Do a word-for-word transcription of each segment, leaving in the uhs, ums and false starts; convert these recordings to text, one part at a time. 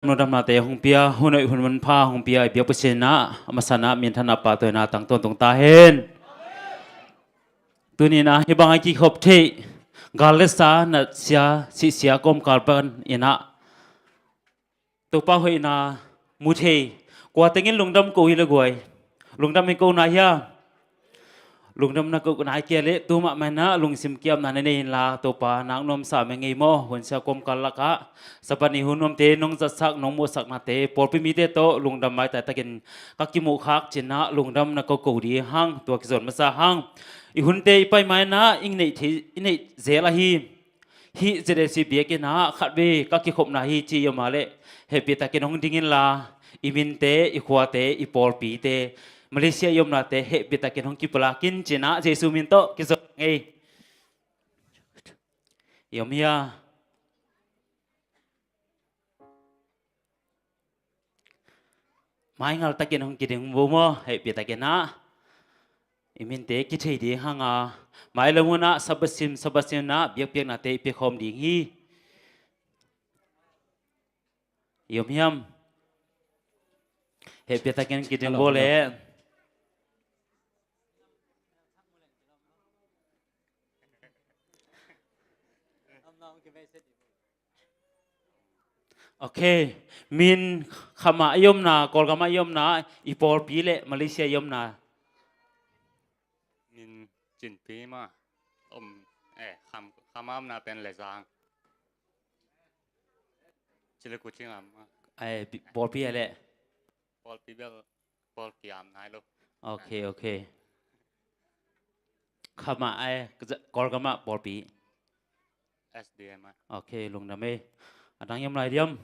lungdamnate hong pia, hun hoih hun manpha hong pia i biak Pasian in ah a masa in ah minthanna pahtawina tang tawntung ta hen. Tuni in ah hih bang a kikhop theih, gal le sa, natsia, sihsia kawmkal pan in ah Topa hoihna mu thei, kua tengin lungdam ko hi le guai. Lungdam hi ko nai hia? Lungdam na ko nai kei leh tu mahmah in ah lungsim kiamna na nei inla Topa nak nuamsa mah ing ei maw. Hunsia kawmkal lakah Sabbath ni hun nuamte nong zatsak, nong muhsaknate, pawlpi mite tawh lungdam maitai takin ka kimuhkhak ci-in ah lungdam na ko ko ding hang, tua kizawn masa hang. I hunte i pai ma in ah i neih thei, i neih zel ahi. Hih Z A C biakinn ah khatvei ka kikhopna hi ci i om a leh hehpihtakin hong ding inla, i minte, i khuate, i pawlpite, Malaysia i omnate hehpihtakin hong kipulak in ci-in ah Jesu min tawh kizawn ing ei. I om hia? Maingal takin hong kiding vo maw, hehpihtakin ah. I minte kithei ding hang a, mailam hun ah Sabbath sim, Sabbath sim in ah biakpiaknate i piakhawm ding hi. I om hiam? Hehpihtakin kiding vo leh. Ok. Min, khamah i omna, Kawlgamah i omna, i pawlpi le Malaysia i omna. Min Cinpi mah. Om, eh, kham, khamah omna pen Lezang. Cile Kuching am mah. Eh, pi-, pawlpi a le. Pawlpi bel, pawl kiam nai lo. Ok, ok. Khamah ai, Kawlgamah pawlpi. S D M ah. Ok, lungdam ei. A dang i om lai diam?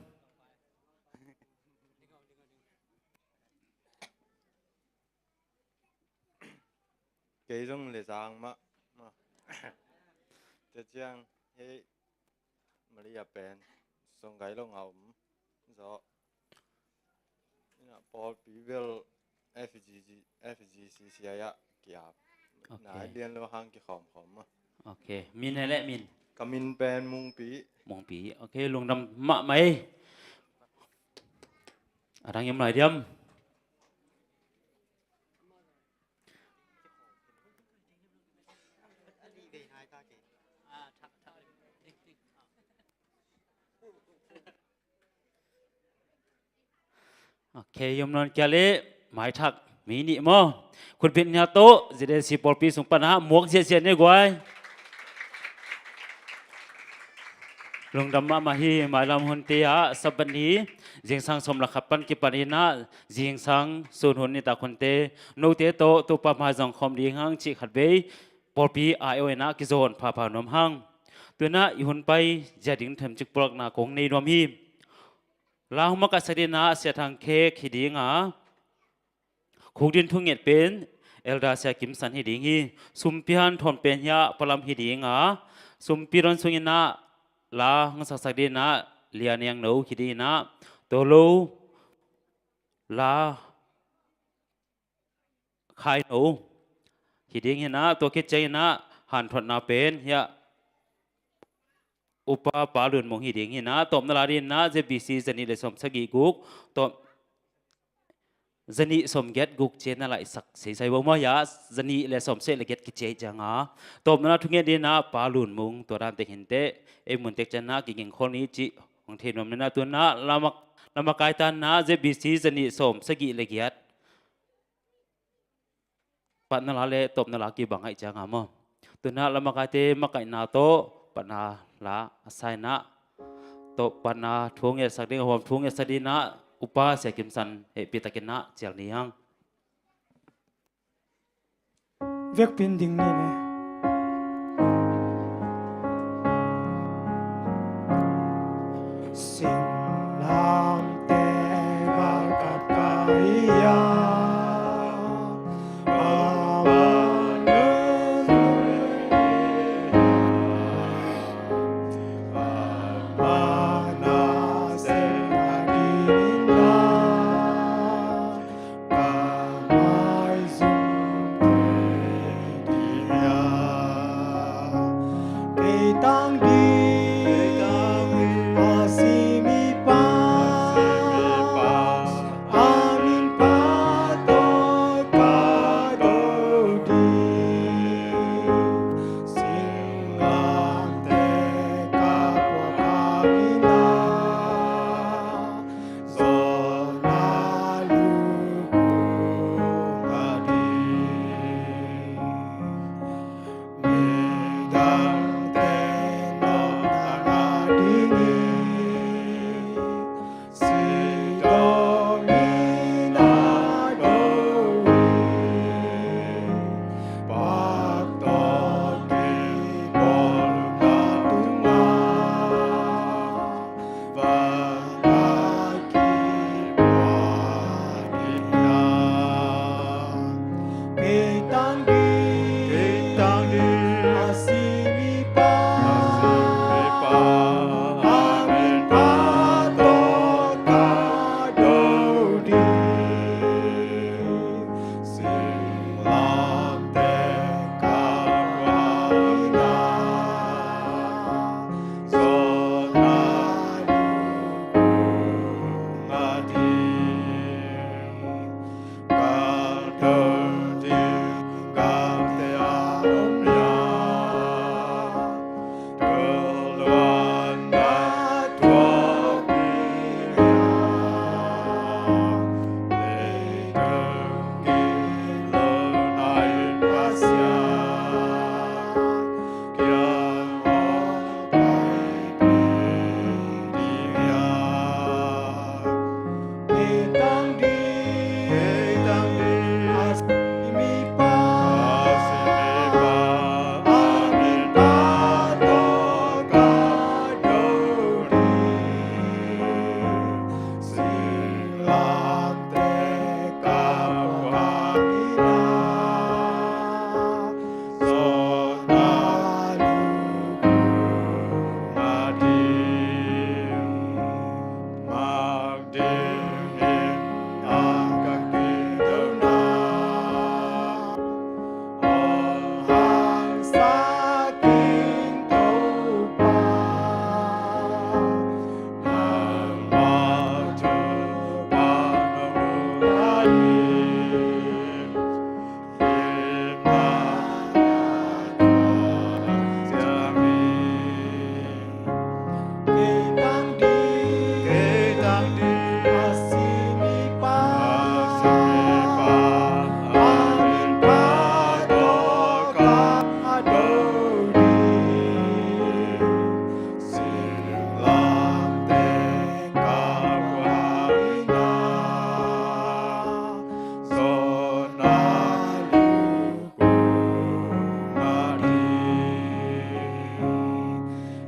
Kei zong Lezang mah. Tua ciang hei Malaysia pen Songkai long a om zaw. Ina pawlpi bel F G G, F G C C I ah kiap. Ok. Nai lian lo hang kikhawmkhawm mah. Ok. Min hei le min? Ka min pen Mungpi. Mungpi. Ok, lungdam mahmah ei. A dang i om lai diam? Ok, i om nawn kei leh maithak mi nih maw. Khutbit nia tawh Z A C pawlpi sung panah muak ziahziah ni guai. Lungdam mahmah hi. Mailam hunte ah Sabbath ni zingsang sawm le khat pan kipan in ah zingsang sun hun nitak hunte note tawh Topa mai zong khawm ding hang cih khatvei pawlpi aiawh in ah kizawn phapha nuam hang. Tu-in ah i hun pai zia ding themcik pulakna kong nei nuam hi. La hong makaihsak ding in ah Sia Thang Khek hi ding a, Khukdin thunget pen Elder Sia Kim San hi ding hi. Sumpi hanthawn pen hiah Pa Lam hi ding a, sumpi don sung in ah la hong saksak ding in ah Lia Niang No hi ding in ah, tua lo la Khai No hi ding hi in ah, tua khit ciang in ah hanthawnna pen hiah Upa Pa Lun Mung hi ding hi in ah, tawpna la ding in ah Z B C zanih le sawm sagih guk, tawp zanih sawm giat guk ciang na laihsak seisai bo maw hiah, zanih le sawm sagih le giat kici ahih ciang a, tawpna la thunget ding in ah Pa Lun Mung, tua dan teng hi inteh, ei mun tek ciang in ah kiging khol ni cih hong thei nuam in ah, tu-in ah lamak, lamakaite in ah Z B C zanih sawm sagih le giat patna la le tawpna la kibang ahih ciang a maw. Tu-in ah lamakaite makaihna tawh patna la a sa in ah, tawh patna thu ngetsak ding, a huam thu ngetsak ding in ah Upa Sia Kim San hehpihtakin ah cial ni hang. Vekpi in ding ni le. Singlamteh galkap ka hi a,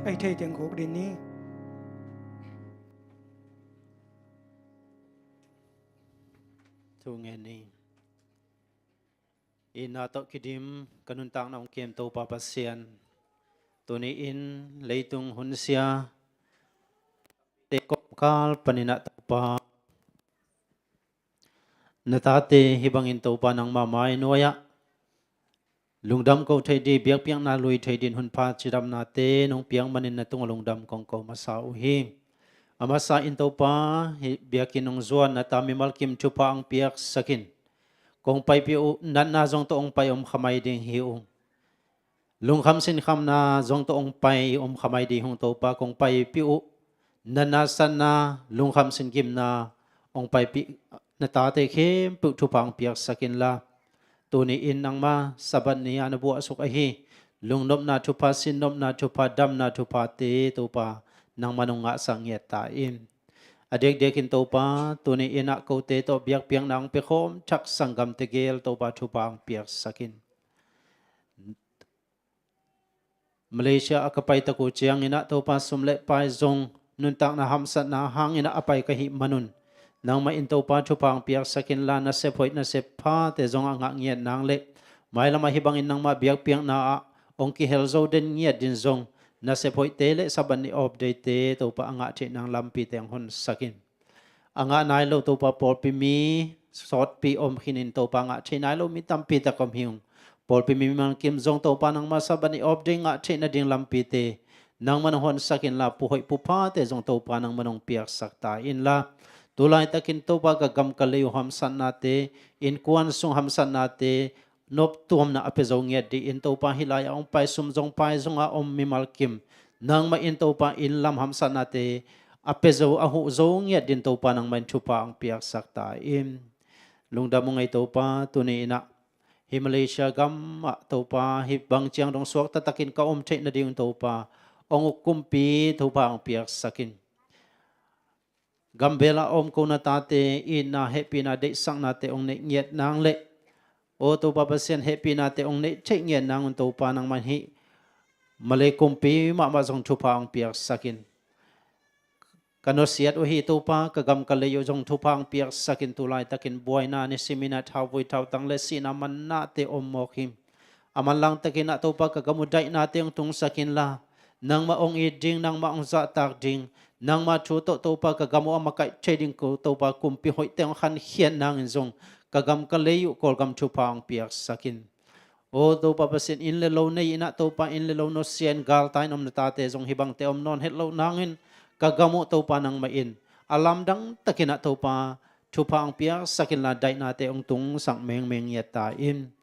Ei thei teng khuk din ni. Thu ngen ni. Itna tawh kidim ka nuntakna hong kem Topa Pasian, tuni in leitung hunsia te kawmkal panin ah Topa, na tate hih bangin Topa nangma mai nuai-ah lungdam ko thei ding, biakpiakna lui thei ding hunpha cidamnate nong piak manin na tungah lungdam kong ko masa uh hi. A masa in Topa, hih biakinn hong zuan na ta mimal kim thupha hong piaksak in. Kong paipih uh, natna zong tawh hong pai om kha mai ding hi ung. Lungkham sinkhamna zong tawh hong pai om kha mai ding hi ung Topa, kong paipih uh. Natna satna, lungkham singimna hong paipih na tate khempeuh thupha hong piaksak inla, tuni in nangma Sabbath ni-ah na buahsuk ahi lungnopna thupha, sinnopna thupha, damna thuphate Topa nangman hong ngahsak ngiat ta in. A diakdiakin Topa, tuni in ah kote tawh biakpiakna hong pia khawm thak sanggamte gel Topa thupha hong piaksak in. Malaysia a ka pai tak uh ciangin ah Topa, sum le pai zong nuntakna hamsatna hangin ah a pai ka hih manun, nangmah in Topa thupha hong piaksak inla, nasep hoih nasep phate zong a ngah ngiat nang le mailam ah hih bangin nangmah biakpiakna ah hong kihel zo den ngiat din zong nasep hoihte le Sabbath ni off day-te Topa a ngah theih nang lampite hong honsak in. A ngah nai lo Topa pawlpi mi sawtpi om khin in Topa, ngah theih nai lo mi tampi tak om hi ung. Pawlpi mi mimal kim zong Topa nangma Sabbath ni off day ngah theih nading lampite nangman hong honsak inla, pu hoih pu phate zong Topa nangman hong piaksak ta inla, tu laitakin Topa ka gam ka lei uh hamsatnate, innkuan sung hamsatnate, noptuamna a pia zo ngiat dingin Topa, hih lai-ah hong pai sum zong pai zong a om mimal kim nangmah in Topa inn lam hamsatnate a pia zo, a huh zo ngiat dingin Topa nangmah in thupha hong piaksak ta in. Lungdam ung ei Topa, tuni in ah hih Malaysia gam ah Topa hih bang ciang dong suakta takin ka om theih nading Topa hong uk kumpi thupha hong piaksak in. Gambel ah a om ko na tate itna hehpihna deihsaknate hong neih ngiat nang le, aw Topa Pasian, hehpihnate hong neih theih ngiat nang un Topa nangmah in hih Malay kumpi mahmah zong thupha hong piaksak in. Ka nusiat uh hi Topa, ka gam ka lei uh zong thupha hong piaksak in, tu laitakin buaina, nisimin ah thauvui thautang le sihna mannate om mawk hi. A manlang takin ah Topa ka gam uh daihnate hong tungsak inla, nangmah hong it ding, nangmah hong zahtak ding, nangmah thu tawh Topa ka gam uh a makaih thei ding ko Topa kumpi hoihte hong khankhiat nangin zong ka gam ka lei uh Kawlgam thupha hong piaksak in. Aw Topa Pasian, inn le lo nei in ah Topa inn le lo nusia in galtai in om na tate zong hih bangte om nawn het loh nangin ka gam uh Topa nangmah in a lamdang takin ah Topa thupha hong piaksak inla, daihnate hong tungsak mengmeng ngiat ta in.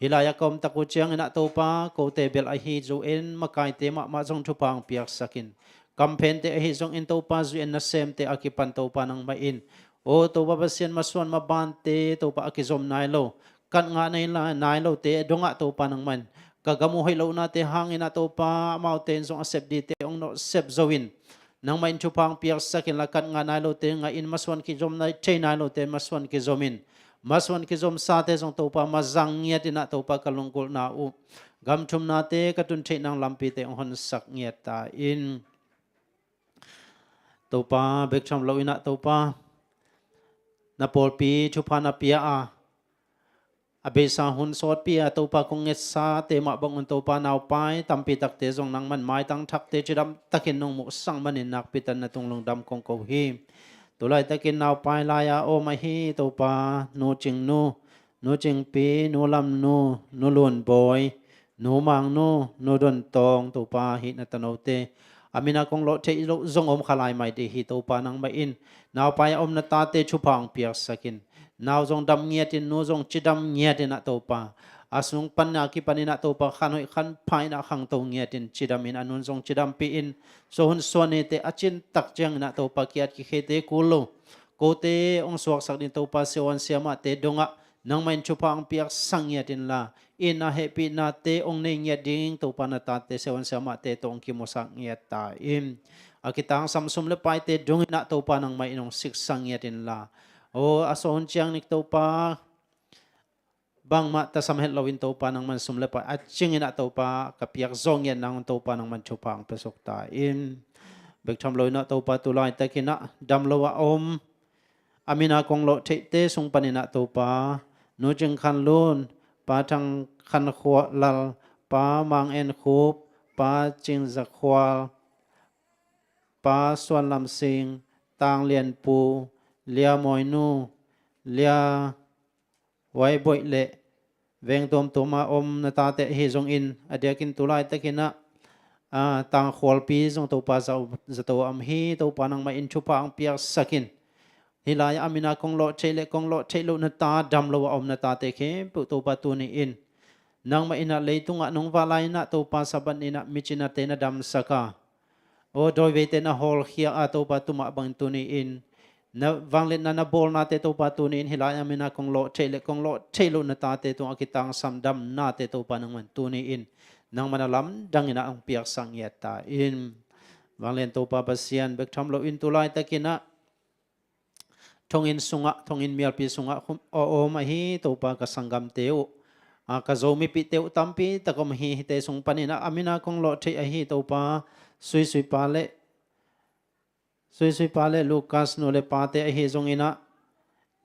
Hih lai-ah ka om tak uh ciangin ah Topa, kote bel ahi zu-in makaite mahmah zong thupha hong piaksak in. Kamphente ahi zongin Topa, zu-in nasemte a kipan Topa nangmah in, aw Topa Pasian, masuan mabante Topa a kizom nai lo, kat ngah nai la-, nai lote dongah Topa nangmah in ka gam uh hoih lohnate hangin ah Topa, amaute in zong a sep dingte hong nawh sep zo in, nangmah in thupha hong piaksak inla, kat ngah nai lote ngah in, masuan kizom nai thei nai lote masuan kizom in, masuan kizomsate zong Topa mazang ngiat in ah Topa ka lunggulhna uh gam thumnate ka tun theih nang lampite hong honsak ngiat ta in. Topa, bek tham lo in ah Topa, na pawlpi thupha na pia a, a beisa hun sawtpi a Topa kong ngetsate mah bangun Topa, naupai tampi takte zong nangman maitang thakte cidam takin nong muhsak manin nakpi takin na tung lungdam kong ko hi. Tulaitakin naupai lai-a om ahi Topa, Nu Cingnu, Nu Cingpi, Nu Lamnu, Nu Lunbawi, Nu Mangnu, Nu Duntawng, Topa hih na tanote a min a kong lawh theih loh zong om kha lai mai ding hi Topa nangmah in. Naupai a om na tate thupha hong piaksak in. Nau zong dam ngiatin, nu zong cidam ngiatin ah Topa. A sung pan a kipan in ah Topa khanhoih khanpha in ah khangto ngiatin cidamin a nun zong cidampih in. Suahhun suahnite a cintak ciangin ah Topa ki-at kikheite kul lo. Kote hong suaksak ding Topa siavuan siamahte dongah nangmah in thupha hong piaksak ngiat inla, in a hehpihnate hong nei ngiat ding Topa na tate siavuan siamahte tawh hong kimusak ngiat ta in. A kitangsam sum le paite dongin ah Topa nangmah in hong siksak ngiat inla, aw a suahhun ciang nik Topa bangmah tasam het loin Topa nangman sum le pai a cingin ah Topa ka piak zawh ngiat nang Topa nangman thupha hong piasuk ta in. Bek tham loin ah Topa tulaitakin ah dam lo a om a min a kong lawh theihte sung panin ah Topa, Nu Cing Khan Lun, Pa Thang Khan Khua Lal, Pa Mang En Khup, Pa Cing Za Khual, Pa Suan Lam Sing, Tang Lian Pu, Lia Mawi Nu, Lia Wai Boih le veng tuamtuam a om na tate ahi zongin a diakin tulaitakin ah, a, Tang Khualpi zong Topa za, zato a om hi Topa nangmah in thupha hong piaksak in. Hih lai-ah a min a kong lawh theih le kong lawh theih loh na ta dam lo a om na tate khempeuh Topa tuni in nangmah in ah leitungah nong vah lai in ah Topa Sabbath ni in ah micinate na damsak a, aw dawi veite na hawlkhia a Topa tumah bangin tuni in na vangliatna na bawlnate Topa tuni in hih lai-ah a min a kong lawh theih le kong lawh theih loh na tate tungah kitangsam damnate Topa nangman tuni in nangman a lamdang in ah hong piaksak ngiat ta in. Vanglian Topa Pasian bek tham loin tulaitakin ah thonginn sungah, thonginn mialpi sungah khum, a om ahi Topa ka sanggamte uh, a, ka Zomipihte uh tampi tak om hi. Hihte sung panin ah a min a kong lawh theih ahi Topa Suisui pa le, Suisui pa le Lucas nu le pate ahi zongin ah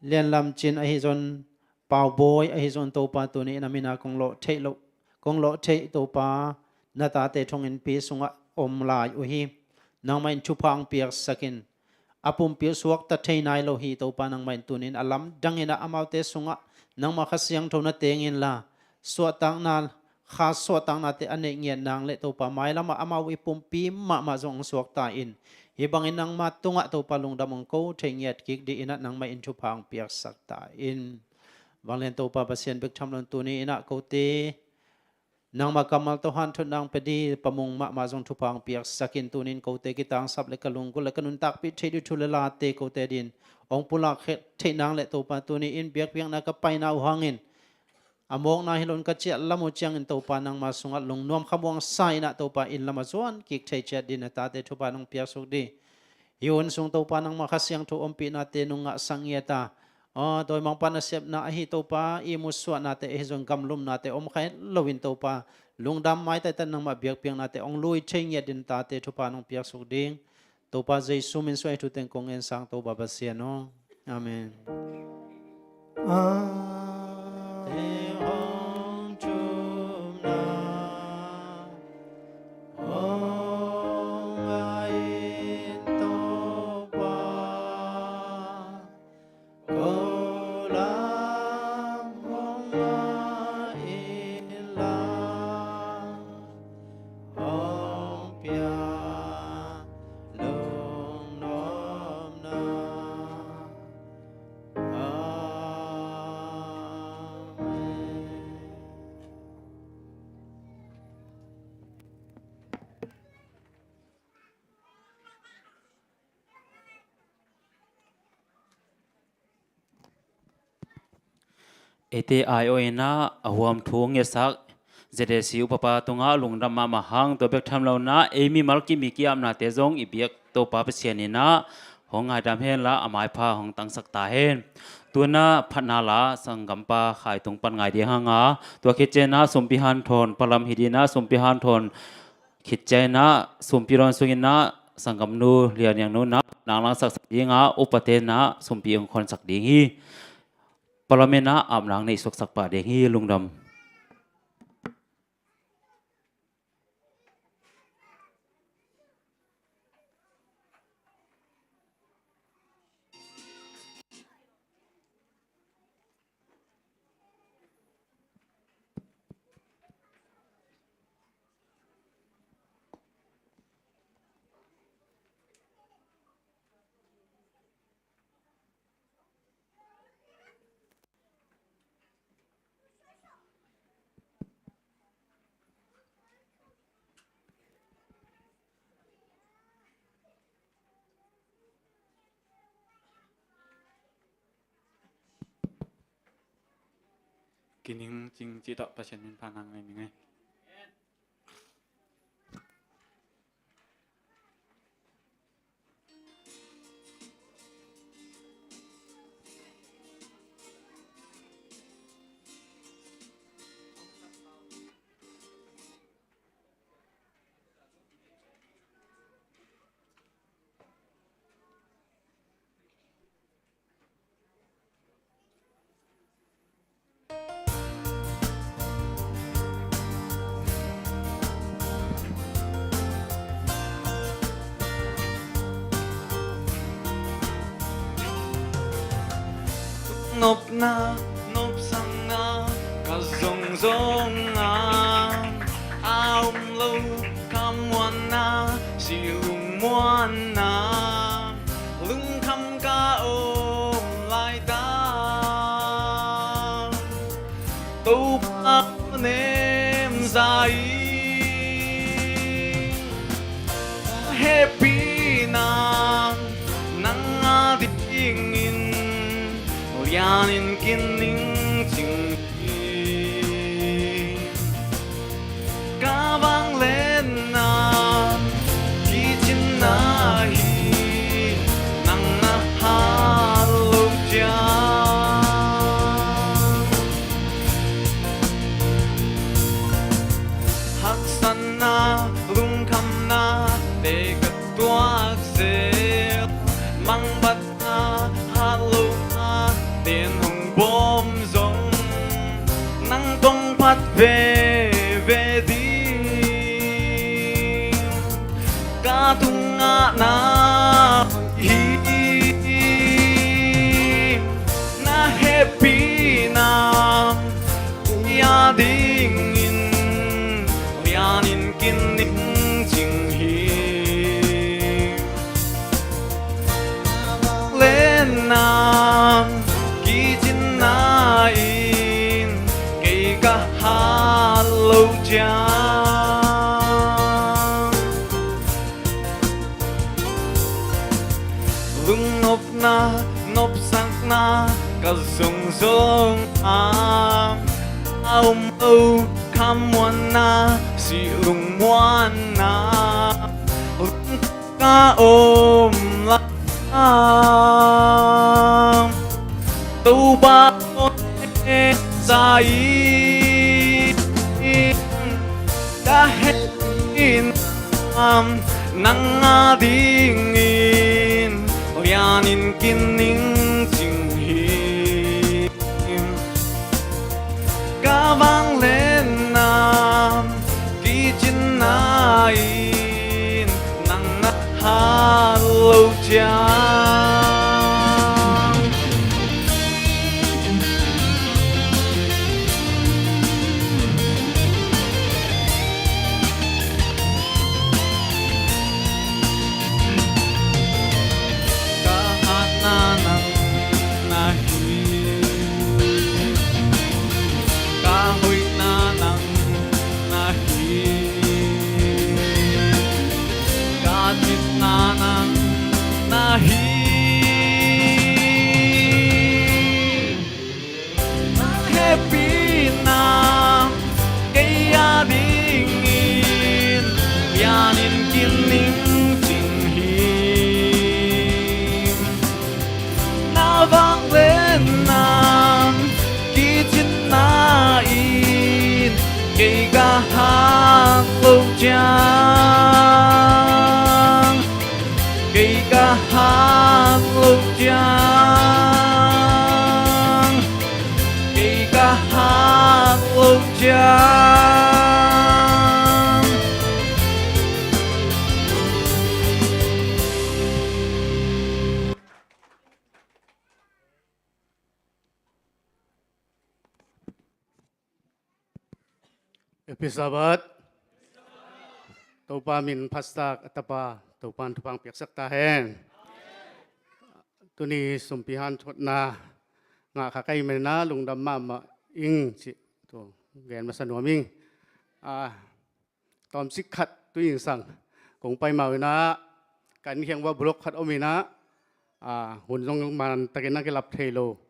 Lian Lam Cin ahi zong, Pau Bawi ahi zong Topa tuni in a min a kong lawh theih loh, kong lawh theih Topa na tate thonginnpi sungah om lai uh hi. Nangmah in thupha hong piaksak in. A pumpi uh suakta thei nai lo hi Topa nangmah in tuni in a lamdang in ah amaute sungah nangmah Kha Siangtho na teng inla, suahtakna, kha suahtaknate a neih ngiat nang le Topa mailamah amau i pumpi mahmah zong hong suakta in. Hih bangin nangmah tungah Topa lungdam hong ko thei ngiat kik dih in ah nangmah in thupha hong piaksak ta in. Vanglian Topa Pasian bek tham loin tuni in ah kote nangmah kammal tawh hanthotna hong pia dih pamung mahmah zong thupha hong piaksak in tuni in kote kitangsap le ka lunggulh le ka nuntakpih theih dih thu le late kote din hong pulak theih nang le Topa tuni in biakpiakna ka paina uh hangin a mawkna hi loin ka ciah lam uh ciangin Topa nangma sungah lungnuam khamuang sa in ah Topa inn lamah zuan kik thei ciat din na tate thupha nong piaksuk dih. Hih hun sung Topa nangmah Kha Siangtho ompihnate nong ngahsak ngiat a, aw dawimangpa nasepna ahi Topa i musuahnate ahi zong gamlumnate om kha het loin Topa lungdam maitaihtan nangmah biakpiaknate hong lui thei ngiat din tate thupha nong piaksuk ding. Topa Jesu min suang hih thu teng kong ngen sang Topa Pasian aw. Amen. Amen. Eite aiawh in ah a huam thu ngetsak Z A C upapa tungah lungdam mahmah hang, tua bek tham lo in ah ei mimal kim i ki-apnate zong i biak Topa Pasian in ah hong ngaidam hen la a maipha hong tangsak ta hen. Tu in ah phatna la sanggampa Khai Tung pan ngai ding hang a, tua khit ciangin ah sumpi hanthawn palam hi ding in ah sumpi hanthawn khit ciangin ah sumpi rawn sungin ah sanggamnu Lian Niang Nu in ah nang langsak sak ding a, upate in ah sumpi hong khonsak ding hi. Palam in ah apnang neih suaksak pah ding hi. Lungdam. kining cing cih tawh Pasian min pha nang nei ning ei. Nopna, nopsakna ka zongzong a, a om lo khamuanna, si lungmuanna, lungkham ka om laitak, Topa nem za in, hehpihna nang a dingin lianin kining cing hi. Ka vangliatna kicinna hi, nang na hat loh ciang. Haksatna, lungkhamnate ka tuak zel, mangbatna, hat lohna ten hong bawm zong, nang kong phat veve ding. Ka tungah na hi, na hehpihna a dingin lianin kining cing hi. Vangliatna kicinna in kei ka hat loh ciang, lungnopna, nopsakna ka zongzong a, a om lo khamuanna, si lungmuanna, lungkham ka om lai a, Topa aw, sa in ka hehpihna nang a dingin lianin kining cing hi. Ka vangliatna kicinna in nang na hat loh ciang. Ka hatna nang na hi, ka hoihna nang na hi, ka citna nang na hi. Hehpihna kei a dingin lianin kining cing hi. Na vangliatna kicinna in kei ka hat loh ciang, kei ka hat loh ciang, kei ka hat loh ciang. Happy Sabbath. Topa min phatsak a tapa Topan thupha piaksak ta hen. Tuni sumpi hanthotna ngah kha ka hih manin lungdam mahmah ing cih tu gen masa nuam ing. Ah, tawmcik khat tu-in sang kong pai mah uh in, ka inn kiang uah block khat om in, ah, hun zong mantakin a kilap thei lo.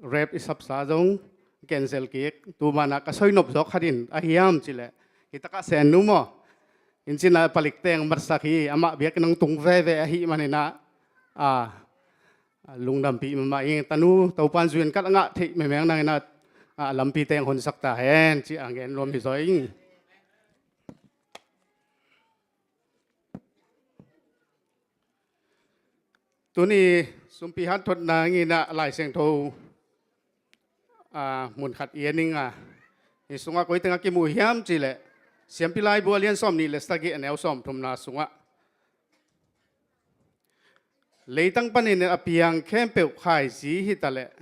Rep i sapsa zong cancel kik. Tu manah ka soi nop zawk khat in ahi hiam cih leh, hi takah Sen Nu maw, inn cina palik teng matsak hi, amah biakinn hong tung veve ahih maninah, a, a, lungdampih mahmah ing. Tanu, Topan zui in ka ngah theih mengmeng nanginah, a, lampi teng honsak ta hen ci-a gen nuam hi zaw ing. Tuni sumpi hanthotna nginah Lai Siangtho, a, mun khat i en ing a, hi sungah koi tengah kimu hiam cih leh, Siampi Laibu a lian sawmnih le sagih, a neu sawmthumna sungah, leitang panin a piang khempeuh khaisi hi taleh,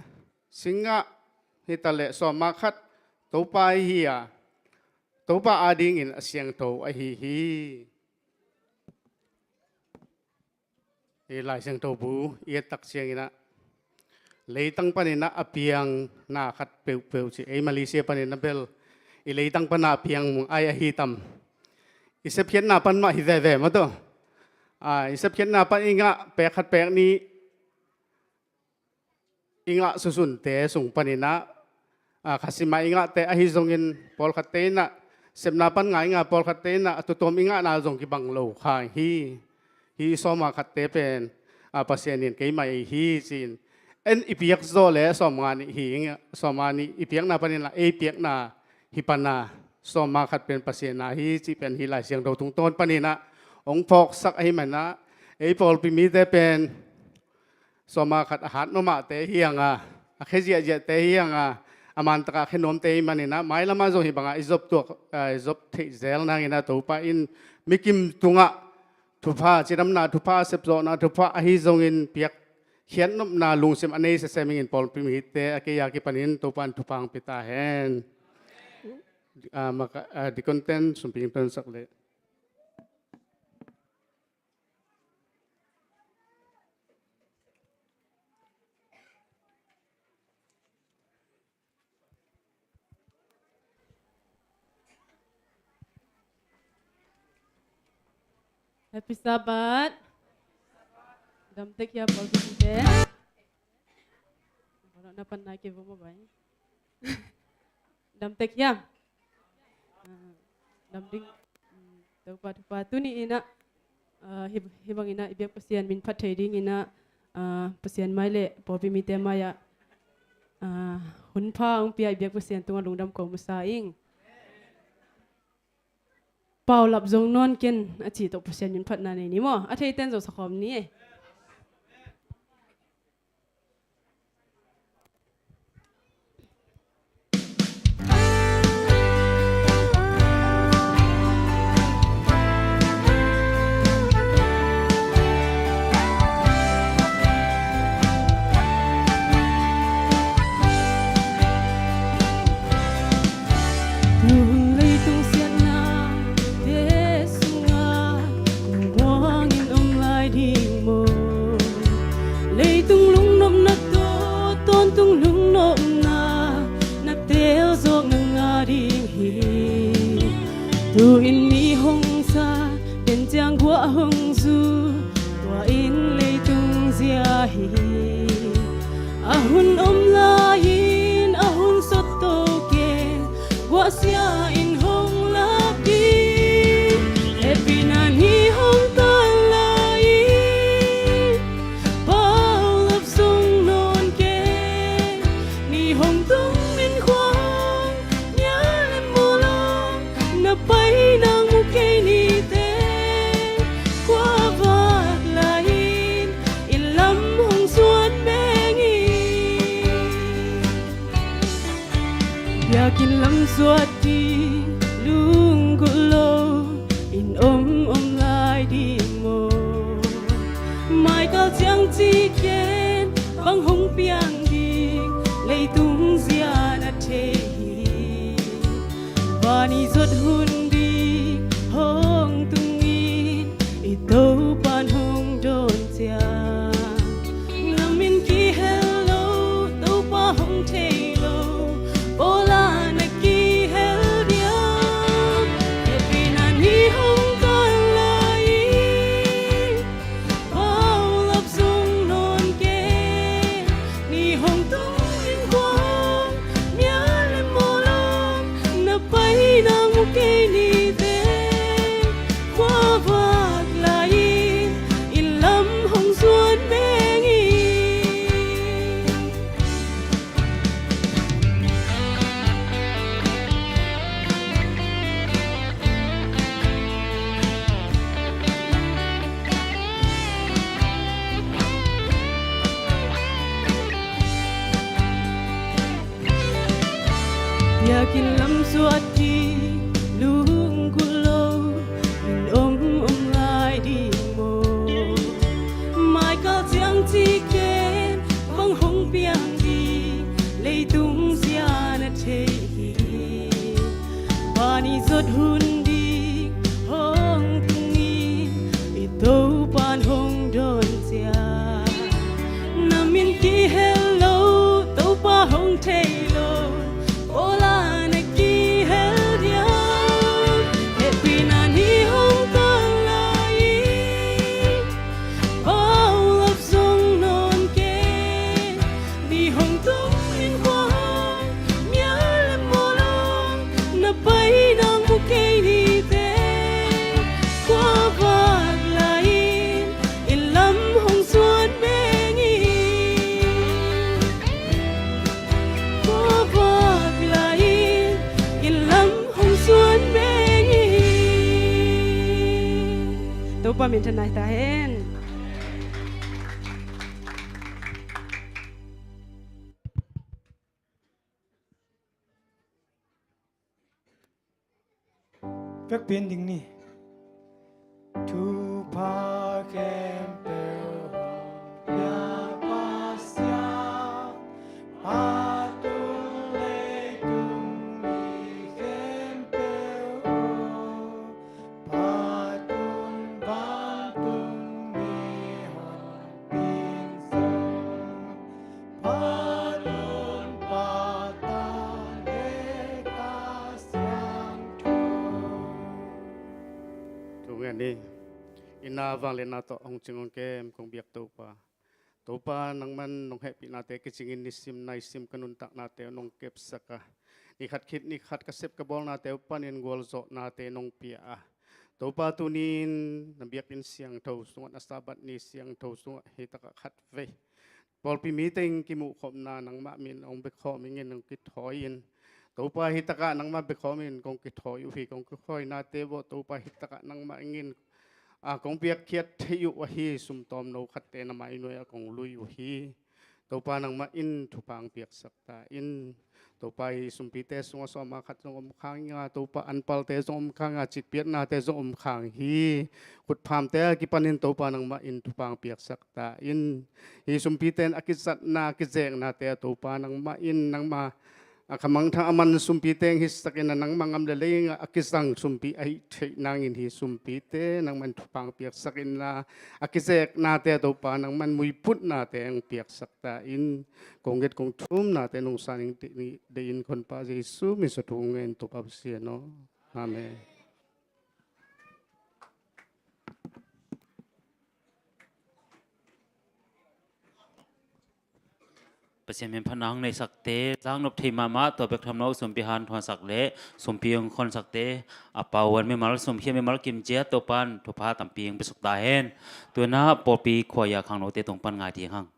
singgah hi taleh, sawma khat Topa ahi hi a, Topa adingin a siangtho ahi hi. Hi Lai Siangtho bu i et tak cianginah, leitang paninah a piang na khat peuhpeuh ci. Ei Malaysia paninah bel i leitang pana a piang ai ahi tam. I sepkhiatna pan mah hi veve maw tawh. A, i sepkhiatna pan i ngah pek khat pek nih, i ngah susunte sung paninah, a, khasimah i ngahte ahi zongin pawlkhatte inah, sepna pan ngah i ngah pawlkhatte inah, a tutuam i ngahna zong kibang lo kha hi. Hi sawma khatte pen, a, Pasian in keimah ei hi ci-in, en i piak zawh leh sawmnga nih hi ing, sawmnga nih i piakna paninah ei piakna hi pana, sawmnga khat pen Pasian na hi cih pen hi Lai Siangtho tungtawn paninah hong phawksak ahih manah, ei pawlpi mite pen sawmnga khat a hat mahmahte hi hang a, a khe ziahziahte hi hang a, a mantakah a khe nuamte hi maninah, mailamah zong hih bangah i zop tuak, a, i zop theih zel nanginah Topa in mikim tungah thupha, cidamna thupha, sepzawhna thupha ahi zongin piakkhiat nopna lungsim a nei sese mingin pawlpi mite a kei a kipanin Topa in thupha hong pia ta hen. A, maka, a, deacon ten sumpi hong tonsak leh. Happy Sabbath. Dam tek hiam pawlpi mite? Baroh na pan na ke vo mo bai. Dam tek hiam? Ah, dam ding. Hmm, Topa thupha tuni inah, ah, hi, hi bang inah i biak Pasian min phat thei ding inah, ah, Pasian mai le pawlpi mite mai-ah, ah, hun pha hong pia i biak Pasian tungah lungdam ko masa ing. Paulap zong nawn ken a cih tawh Pasian min phatna nei ni maw? A theiten zong sakhawm ni. Tuhun leitung siatnate sungah nang buangin om lai ding maw? Leitung lungnopna tawh tawntung lungnopna na teel zawk nang a ding hi. Tu-in mi hong sa, pen ciang guah hong zu, tua in leitung zia hi. A hun om lai-in a hun sot to ken, guahsia in hong lak ding. Hehpihna ni hong tan lai-in, paulap zong nawn ken, ni hong tung min khuang, nia le mawlam na pai nang mu kei ni teh, khua vak lai-in inn lam hong suan meng in. Biakinn lam suat ding lunggulh lo in om om lai ding maw? Maikal ciang ci ken bang hong piang ding, leitung zia na thei hi. Van i zot hun ding hong tung in, i Topa'n hong dawn ciang, na min kihel lo, Topa hong thei lo, pawl ah na kihel diam? Hehpihna ni hong tan lai-in, paulap zong nawn ken, ni hong tung in khuang, nia Biakinn lam suah ding lungkulh lo min om om lai ding maw? Maikal ciang cikken bang hong piang ding leitung zia na thei hi. Van i zot hun ding hong tung in, i Topa'n hong dawn ciat. Na min kihel lo, Topa hong thei lo, aw la na kihel diam? Hehpihna ni hong tung lai in, paulap zong nawn kei. Ni hong tung in khua hong mial le mawlawng, na pai nang mu kei ni teh. Khua vak lai in, inn lam hong suan meng in. Khua vak lai in, inn lam hong suan meng in. Topa minthanna hi ta hen. Vekpi in ding ni. Thupha khempeuh hong pia Pasian, Pa, Tapa, leitung mi khempeuh aw, Pa, Tapa, vantung mi hong pin zong, Pa, Tapa, Pa, Tapa le Kha Siangtho. Thu ngen ni. Inn ah vangliatna tawh hong cing hong kem kong biak Topa, Topa, nangman nong hehpihnate kicingin nisim naisim ka nuntaknate nong kepsak a, ni khat khit ni khat ka sep ka bawlnate uh panin gualzawhnate nong pia a, Topa, tuni-in na biakinn siangtho sungah, na Sabbath ni siangtho sungah hi takah khatvei pawlpi mite in kimuhkhopna nangmah min hong biakhawm ingin hong kithawi in. Topa, hi takah nangmah biakhawm in kong kithawi uh hi. Kong kikhawinate bawh Topa, hi takah nangmah ingin a kong piakkhiat theih uh ahi sumtawmno khatte na mai nuai ah kong lui uh hi. Topa, nangmah in thupha hong piaksak ta in. Topa, i sumpite sungah sawma khat zong om khang hi a, Topa, anpalte zong om khang a, cikpiatnate zong om khang hi. Khutphamte a kipanin Topa, nangmah in thupha hong piaksak ta in. I sumpite in a kizatna, a kizeknate a, Topa, nangmah in, nangmah a khamangthang a man sumpi teng hisak in a, nangmah gam le lei a kizang sumpi ahih theih nangin hi sumpite nangmah in thupha hong piaksak in la, a kizeknate a, Topa, nangmah in muiputnate hong piaksak ta in. Kong nget kong thumnate nong san ing deih in ka Honpa Jesu min suang thu ngen Topa Pasian aw. Amen. Pasian min phatna hong neisakte, zaknop thei mahmah, tua bek tham lo, sumpi hanthawnsak le sumpi hong khonsakte, a pau an mimal, sumkhia mimal kim ciat, Topa'n thupha tampi hong piaksuk ta hen. Tu'n ah pawlpi khuaia khangnote tung pan ngai ding hang.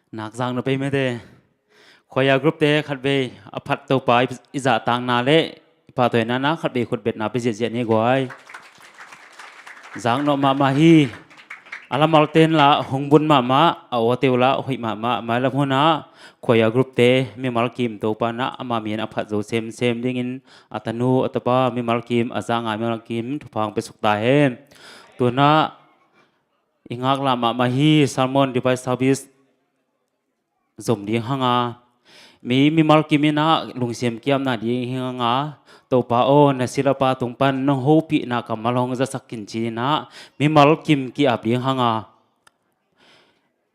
Nak zang na pei mete. Choir group te khat vei a phat Topa i zahtakna le i pahtawina na khat vei khutbetna pia ziahziah ni guai. Zak nawh mahmah hi. A lamal ten la hong bun mahmah, a awteu la hoih mahmah. Mailam hunah choir group te mimal kim Topa na ama min a phat zo semsem dingin a tanu a tapa mimal kim a za ngai mimal kim thupha hong pia suk ta hen. Tunah i ngaklah mahmah hi. Sermon Divine Service zom ding hanga, mi mimal kim inah lungsim kiamna ding hanga, Topa aw, na silapa tung pan nong hopihna kammal hong zasak kin ci inah mimal kim ki-ap ding hanga.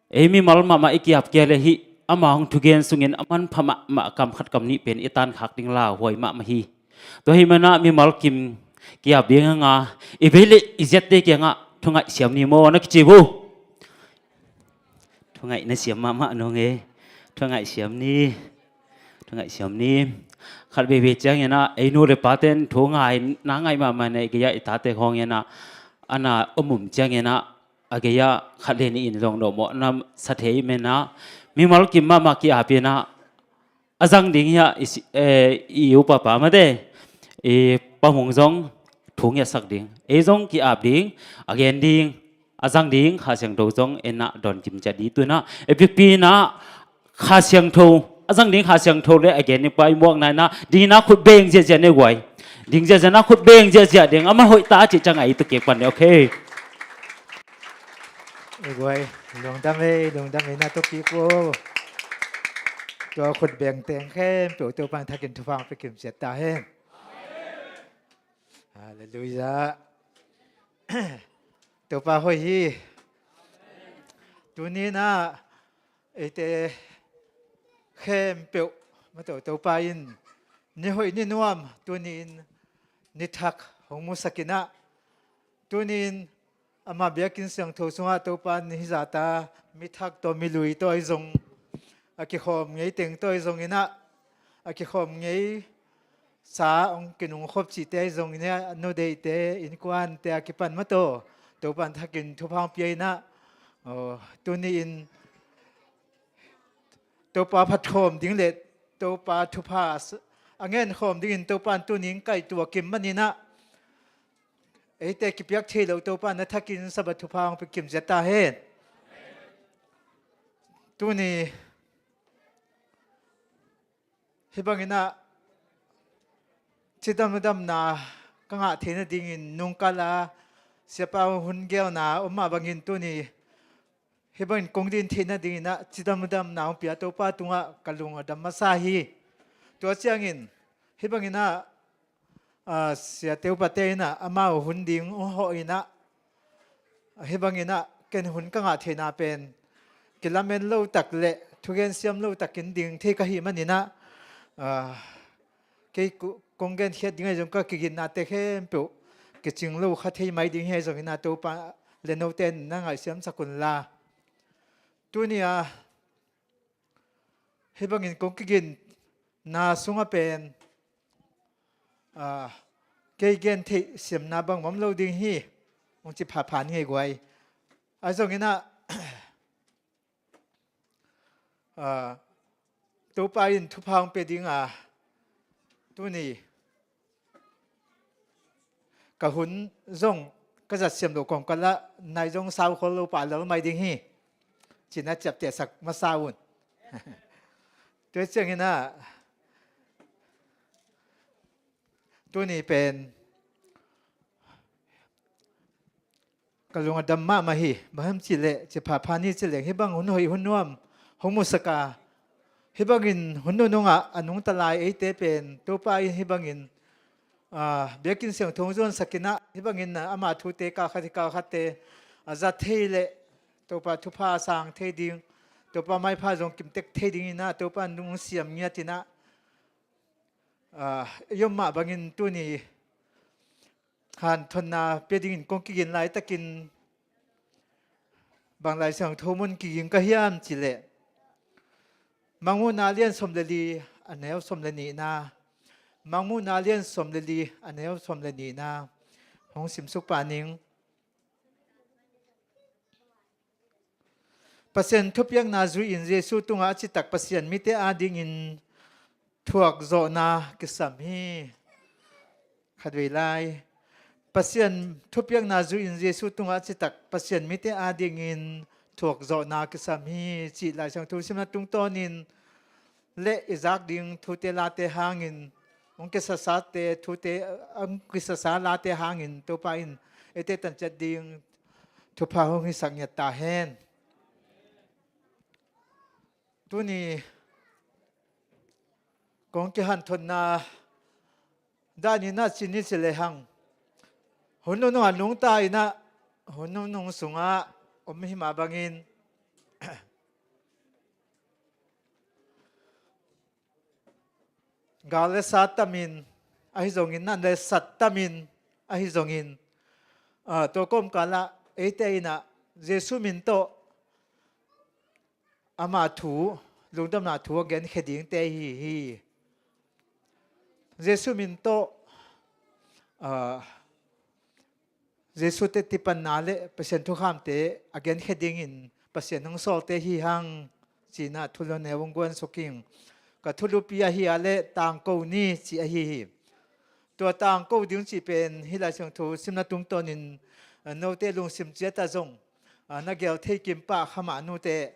Ei mimal mahmah i ki-ap kia le hih ama hong thugen sungin a manpha mahmah kam khat kam nih pen i tankhak ding lauhuai mahmah hi. Tua hih manah mimal kim ki-ap ding hanga, i vei le i ziatte kiangah thungaih siam ni maw na kici bu. Thungaih na siam mahmah nong e. Thungaih siam ni. Thungaih siam ni. Khat veivei cianginah ei nu le paten thu ngai na ngaih mahmah na i gei-ah i tate khawng inah ana om um cianginah a gei-ah khat le nih in zong dawhmawh na sa thei menah mimal kim mahmah ki-ap inah a zang ding hiah i si-, eh, i upapa mate i pamung zong thu ngiatsak ding, ei zong ki-ap ding, a gen ding, a zang ding Kha Siangtho zong enah dawn kim ciat ding. Tunah e pikpi inah Kha Siangtho, a zang ding Kha Siangtho le a gen ding pa i muakna inah dingna khut beng ziahziah ne guai. Ding ziahziah na khut beng ziahziah ding a man hoih ta cih ciang a i tukik pan ne, okay. I guai, lungdam ei, lungdam ei na tukik uh. Tua khut beng teng khempeuh Topa in thakin thupha hong pia kim ciat ta hen. Halleluiah. Topa hoih hi. Tuni inah eite khempeuh mato Topa in ni hoih ni nuam tuni in ni thak hong musak inah tuni in ama biakinn siangtho sungah Topa in hih zahta mi thak tawh mi lui tawh ahi zong a kikhawm ngei teng tawh ahi zong inah a kikhawm ngei sa hong kinungkhop cihte ahi zong inah a nudeihte innkuante a kipan mato Topa in thakin thupha hong pia inah, aw, tuni in Topa phatkhawm ding le Topa thupha a ngenkhawm dingin Topa in tuni in kaihtuah kim man inah eite kipiak thei lo Topa in a thakin Sabbath thupha hong pia kim ciat ta hen. Tuni hih bang inah cidamdamna ka ngah theihna dingin nungkal a siapa hun gelna om mah bangin tuni hih bangin kong din theihna ding inah cidamdamna hong pia Topa tungah ka lung a dam masa hi. Tua ciangin hih bang inah, ah, siate upate inah amau hun ding hong hawh inah hih bang inah ken hun ka ngah theihna pen kilamen lo tak le thugen siam lo takin ding thei ka hih man inah, ah, kei ku-, kong genkhiat ding ahi zong ka kiginnate khempeuh kicing lo kha thei mai ding hi ahi zong inah Topa le note in na ngaihsiamsak unla. Tuni a hih bangin kong kiginna sungah pen, ah, kei gen theih siamna bang om lo ding hi hong ci phapha ni ngei guai. Ahi zong inah, ah, Topa in thupha hong pia ding a tuni ka hun zong ka zat siam lo kawmkal ah nai zong sau khol lo pah lel mai ding hi. Ci-in a ciaptehsak masa un. Tua ciangin ah tuni pen ka lung a dam mahmah hi. Bang hiam cih leh, ci phapha ni ci leng, hih bang hun hoih hun nuam hong musak a, hih bangin hun nunung ah a nungta lai eite pen Topa in hih bangin, ah, biakinn siangtho hong zuansak in ah, hih bangin, ah, ama thute kal khat, kal khatte a zat thei leh Topa thupha a sang thei ding, Topa maipha zong kimtek thei dingin ah Topa in hong siam ngiat in ah, ah, i om mah bangin tuni hanthotna pia dingin kong kigin laitakin bang Lai Siangtho mun kiging ka hiam cih leh, Mangmuhna lian sawm le li, a neu sawm le nihna. Mangmuhna lian sawm le li, a neu sawm le nihna. Hong simsuk pah ning. Pasian thupiakna zui-in Jesu tungah a citak Pasian mite adingin thuakzawhna kisam hi. Khatvei lai. Pasian thupiakna zui-in Jesu tungah a citak Pasian mite adingin thuakzawhna kisam hi, cih Lai Siangtho simna tungtawnin le i zak ding thute late hangin, hong kisasate thute, hong kisasa late hangin Topa in eite tanciat ding thupha hong hisak ngiat ta hen. Tuni kong kihanthotna danin a cin ni ci lehang, hun nunung a nungta in a, hun nunung sungah om hi mah bangin, gal le sa tamin ahi zongin, nan le sat tamin ahi zongin, ah, tua kawmkalah eite in a Jesu min tawh ama thu, lungdamna thu a genkhia dingte hi hi. Jesu min tawh, ah, Jesu teci panna le Pasian thukhamte a genkhia dingin Pasian hong sawlte hi hang, ci-in a thulu neu hong guan suk ing. Ka thulupi ahi a le tangko ni ci ahi hi. Tua tangko ding cih pen hih Lai Siangtho simna tungtawnin, ah, note lungsim ciat ah zong, ah, na gel thei kim pah kha mah, nute.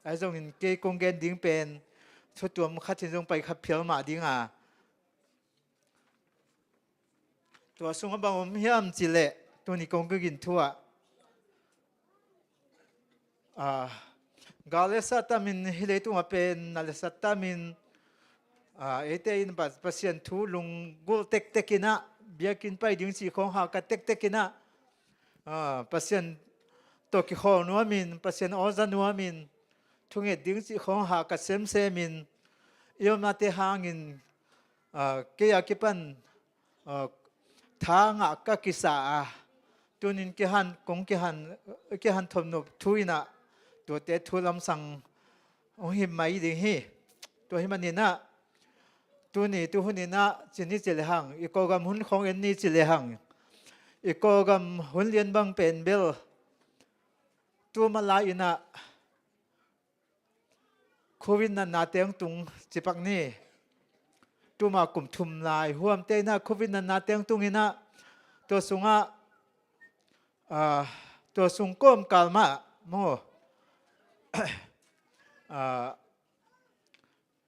Ahi zongin kei kong gen ding pen thutuam khat in zong pai kha phial mah ding a, tua sungah bang om hiam cih leh, tuni kong kigin thu ah, ah, gal le sa tamin hih leitungah pen na le sat tamin, ah, eite in Pa-, Pasian thu lunggulh tektek in a, biakinn pai ding cih khawng hakat tektek in a, ah, Pasian tawh kikhawl nuamin, Pasian aw za nuamin, thunget ding cih khawng hakat semsemin, i omnate hangin, ah, kei a kipan, ah, tha ngah ka kisa a, tunin kihan, kong kihan, kihan thawm nop thu in a, tuate thu lamsang hong hi mai ding hi. Tua hi manin a, tuni tuhun in a cin ni ci lehang, i Kawlgam hun khawng en ni ci lehang, i Kawlgam hun lian bang pen bel tu mah lai in a Covid natna teng tung cipak ni. Tuma kum thum lai huamte in a Covid natna teng tung in a, tua sungah, ah, tua sung kawmkal mah maw, ah,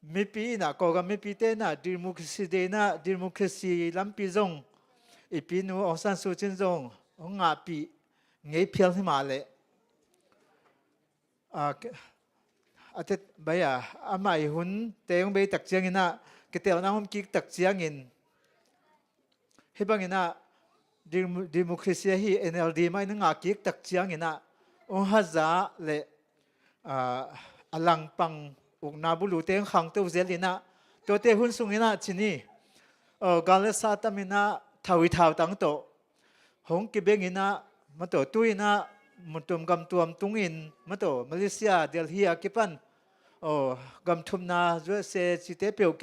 mipi in a, Kawlgam mipite in a democracy day in a, democracy lampi zong i pinu Aung San Suu Kyi in zong hong ngahpih ngei phial hi mah leh, ah, ke-, a tet bai a, amah i hun te hong bei tak ciangin a, kitelna hong om kik tak ciangin, hih bangin a, dem-, democracy ahi N L D mah in a ngah kik tak ciangin a, hong haza le, ah, a langpang ukna bulute hong khangto zel in a, tuate hun sungin a cin ni, oh, gal le sa tamin a, thau i thau tang tawh hong kibeng in a, mataw, tu in a, muntuam gamtuam tungin, mataw, Malaysia, Delhi a kipan, oh, gamthumna, U S A cihte peuh